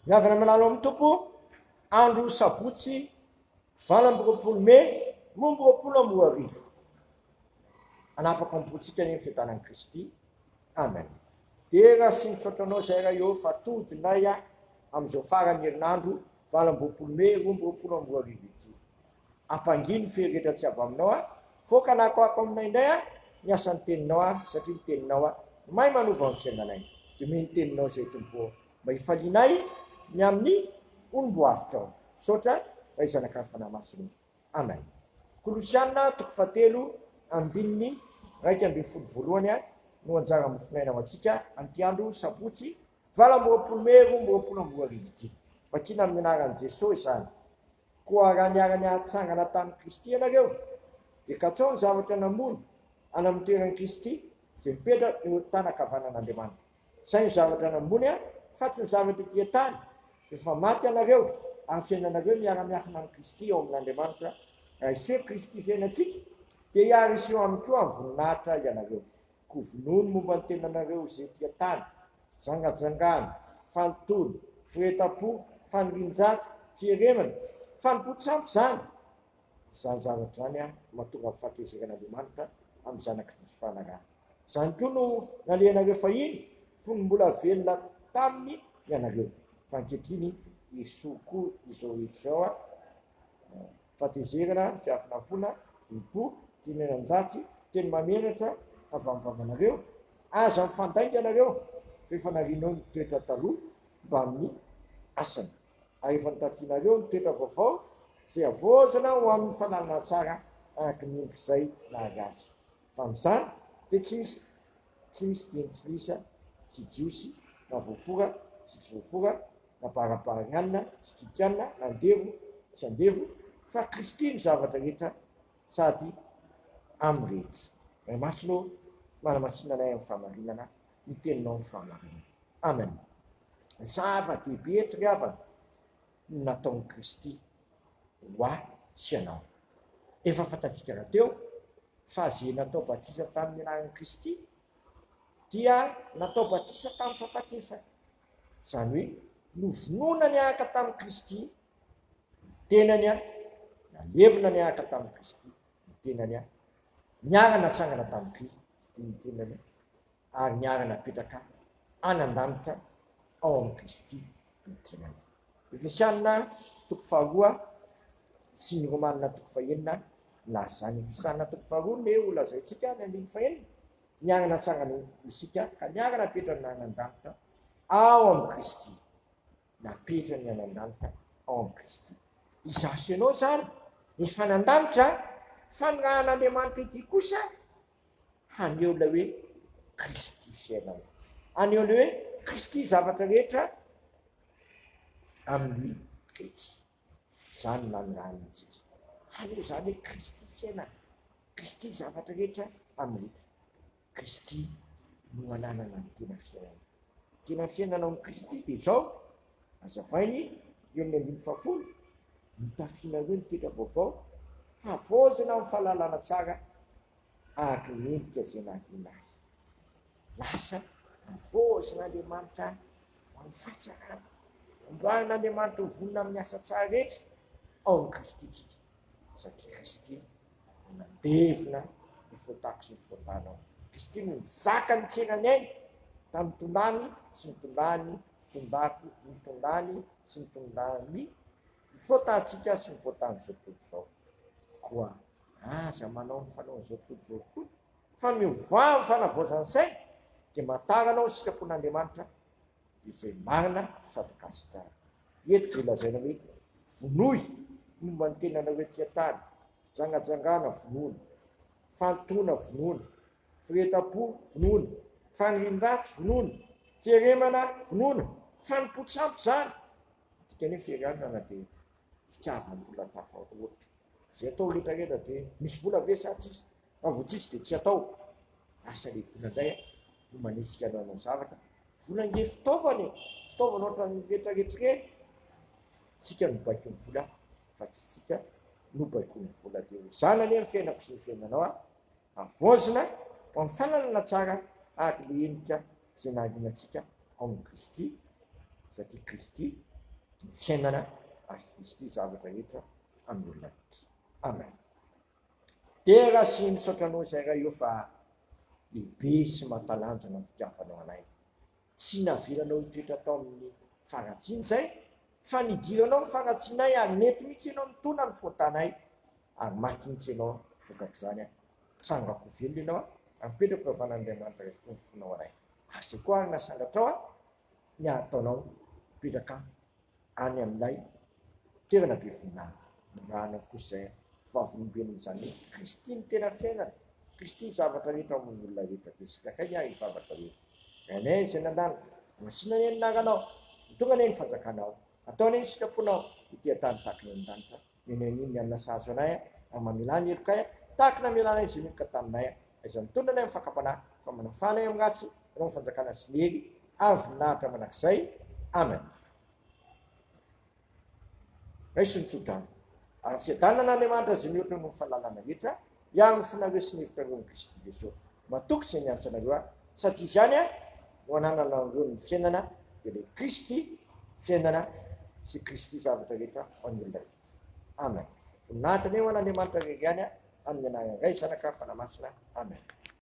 Mihavana malala ao amin'ny Tompo, andro sabotsy 28 mey 2022. Hanapaka am-pontsika anie ny fiadanan'i Kristy. Amen. Dera sy misaotra anao izay Ray ô fa todinay amin'izao faran'ny herinandro 28 mey 2022 ity. Ampangino ny fery rehetra tsy avy aminao aho, foaka anakoako aminay indray aho ny asan'ny teninao aho satria ny teninao aho no mahay manova ny fiainanay. Dimiho ny teninao izay Tompo ô mba hifalianay ny amin'ny olom-boavotrao. Misaotra Ray Zanaka ny Fanahy Masina ô. Amen. Kolosiana toko fahatelo andininy 11 voalohany no anjara mofonaina ho antsika amin'ity andro sabotsy 28 mey 2022 ity. Vakina amin'ny anaran'i Jesoa izany. Koa raha niara-niatsangana tamin'i Kristy ianareo, dia katsao ny zavatra namony any amin'ny toeran'i Kristy izay mipetraka eo an-tanan-kavanan'Andriamanitra. Saino ny zavatra namony fa tsy ny zavatra ety an-tany. Efa maty ianareo, ary ny fiainanareo miara-miafina amin'i Kristy ao amin'Andriamanitra. Raha hiseho Kristy fiainantsika, dia hiara-hiseho aminy koa amin'ny voninahitra ianareo. Koa vonoy ny momba ny tenanareo izay ety an-tany, fijangajangana, fahalotoana, firehetam-po, fanirian-dratsy, fieremana, fanompoan-tsampy izany. Izany zavatra izany no mahatonga ny fahatezeran'Andriamanitra amin'ny zanaky ny fifanarahana. Izany koa no nalehanareo fahiny, fony mbola velona taminy ianareo. Fa ankehitriny esory koa izao rehetra izao, Fahatezerana, fiafonafoana, herim-po, fitenenan-dratsy, teny mahamenatra avy amin'ny vavanareo. Aza mifandainga ianareo, fa efa narianao ny toetra taloha mbamin'ny asany, ary efa notafianareo ny toetra vaovao izay havaozina ho amin'ny fahalalana tsara araka ny endrik'izay nahary azy. Fa amin'izany dia tsy misy tsy misy jentilisa tsy jiosy na voafora sy tsy voafora na barabariana sy kitiana na andevo tsy andevo fa Kristy no zavatra rehetra sady amin'ny rehetra. Ray Masina ô, manamasina anay amin'ny fahamarinana, ny teninao no fahamarinana. Amen. Zava-dehibe eto ry havana ny nataon'i Kristy ho ahy sy ianao. Efa fantatsika rahateo fa ze natao batisa tamin'ny anaran'i Kristy dia natao batisa tamin'ny fahafatesana. Izany hoe novonoina niaraka tamin'i Kristy ny tenany, nalevina niaraka tamin'i Kristy ny tenany, niara-natsangana tamin'i Kristy ny tenany, ary niara-napetraka any an-danitra ao amin'i Kristy ny tenany. Efesiana toko faharoa sy ny Romana toko fahenina milaza izany. Efesiana toko faharoa ne ho lazaintsika ny andininy fahenina, niara-natsangana isika ka niara-napetrana any an-danitra ao amin'i Kristy. Napetrany any an-danitra ao amin'i Kristy. Izaho sy ianao izany efa nandanitra, fa ny rahan'Andriamanitra ity kosa haneho ilay hoe Kristy fiainana. Haneho ilay hoe Kristy zavatra rehetra amin'ny rehetra. Izany no nanorahana antsika. Haneho izany hoe Kristy fiainana. Kristy zavatra rehetra amin'ny rehetra. Kristy no ananana ny tena fiainana. Ny tena fiainana ao amin'i Kristy dia izao, hazavainy eo amin'ny andininy fahafolo, Notafianareo ny toetra vaovao, havaozina amin'ny fahalalana tsara araka ny endrika izay nahariana azy. Lasa havaozin'Andriamanitra ho amin'ny fahatsarana. Amboarin'Andriamanitra ho vonona amin'ny asa tsara rehetra ao amin'i Kristy isika, satria Kristy no nandevina ny fotako sy ny fotanao. Kristy no nizaka ny tsenan'ny ainy tamin'ny tondrany sy ny tondrany tondrako ny tondrany sy ny tondrany ny fotantsika sy ny fotan'izao tontolo izao. Koa aza manao ny fanaon'izao tontolo izao intsony, fa miovà amin'ny fanavaozan'ny saina, dia mahatara anao ny sitrapon'Andriamanitra, dia izay marina sady ankasitrahana. Eto dia lazaina hoe vonoy momba ny tenanareo ety an-tany, fijangajangana vonoina, fahalotoana vonoina, firehetam-po vonoina, fanirian-dratsy vonoina, fieremana vonoina, fanompoan-tsampy izany. Dikany hoe fieranana dia fitiavam-bola tafahoatra. Izay atao rehetra rehetra dia misy vola ve sa tsisy? Raha vao tsisy dia tsy atao. Lasa ilay vola indray no manesika anao hanao zavatra. Vola ange fitaovana e! Fitaovana ohatran'ny rehetra rehetra ireny. Tsika no baikon'ny vola fa tsy tsika no baikon'ny vola. Dia ho izany anie ny fiainako sy ny fiainanao a! Havaozina ho amin'ny fahalalana tsara araka ilay endrika izay nahariana antsika ao amin'i Kristy, satria Kristy. ny fiainana ary Kristy zavatra rehetra amin'ny olona rehetra. Amen. Dera sy misaotra anao izay Ray ô fa lehibe sy mahatalanjona ny fitiavanao anay. Tsy navelanao hitoetra tao amin'ny faharatsiana izay fa nidiranao ny faharatsianay ary nety mihitsy ianao nitona ny faotanay ary maty mihitsy ianao vokatr'izany aho. Tsangako ho velona ianao ary mipetraka eo havanan'Andriamanitra Ray Tompo fonao anay. Asaiko ary nasandratrao aho ny hahataonao mipetraka any amin'ilay toerana be voninahitra. Mirahana kosa izay vavolombelon'izany hoe Kristy no tena fiainana, Kristy zavatra rehetra ao amin'ny olona rehetra. Dia sitrakay ny ahy hivavaka hoe, Rainay izay any an-danitra, masina anie ny anaranao, ho tonga anie ny fanjakanao, atao anie ny sitraponao ety an-tany tahaka ny any an-danitra. Omena anio ny hanina sahaza anay, ary mamelà ny helokay, tahaka ny namelanay izay meloka taminay. Aiza mitondra anay amin'ny fakam-panahy, fa manafaha anay amin'ny ratsy, Anao ny fanjakana sy ny hery ary voninahitra mandrakizay. Amen. Raiso ny tsodrano. Ary ny fiadanan'Andriamanitra izay mihoatra noho ny fahalalana rehetra, hiaro ny fonareo sy ny hevitrareo amin'i Kristy Jesoa. Matoky izay niantso anareo aho, satria Izy ihany no anananareo ny fiainana, dia ilay Kristy fiainana sy Kristy zavatra rehetra ho an'ny olona rehetra. Amen. Voninahitra anie ho an'Andriamanitra irery ihany, amin'ny anaran'ny Ray, Zanaka, Fanahy Masina. Amen.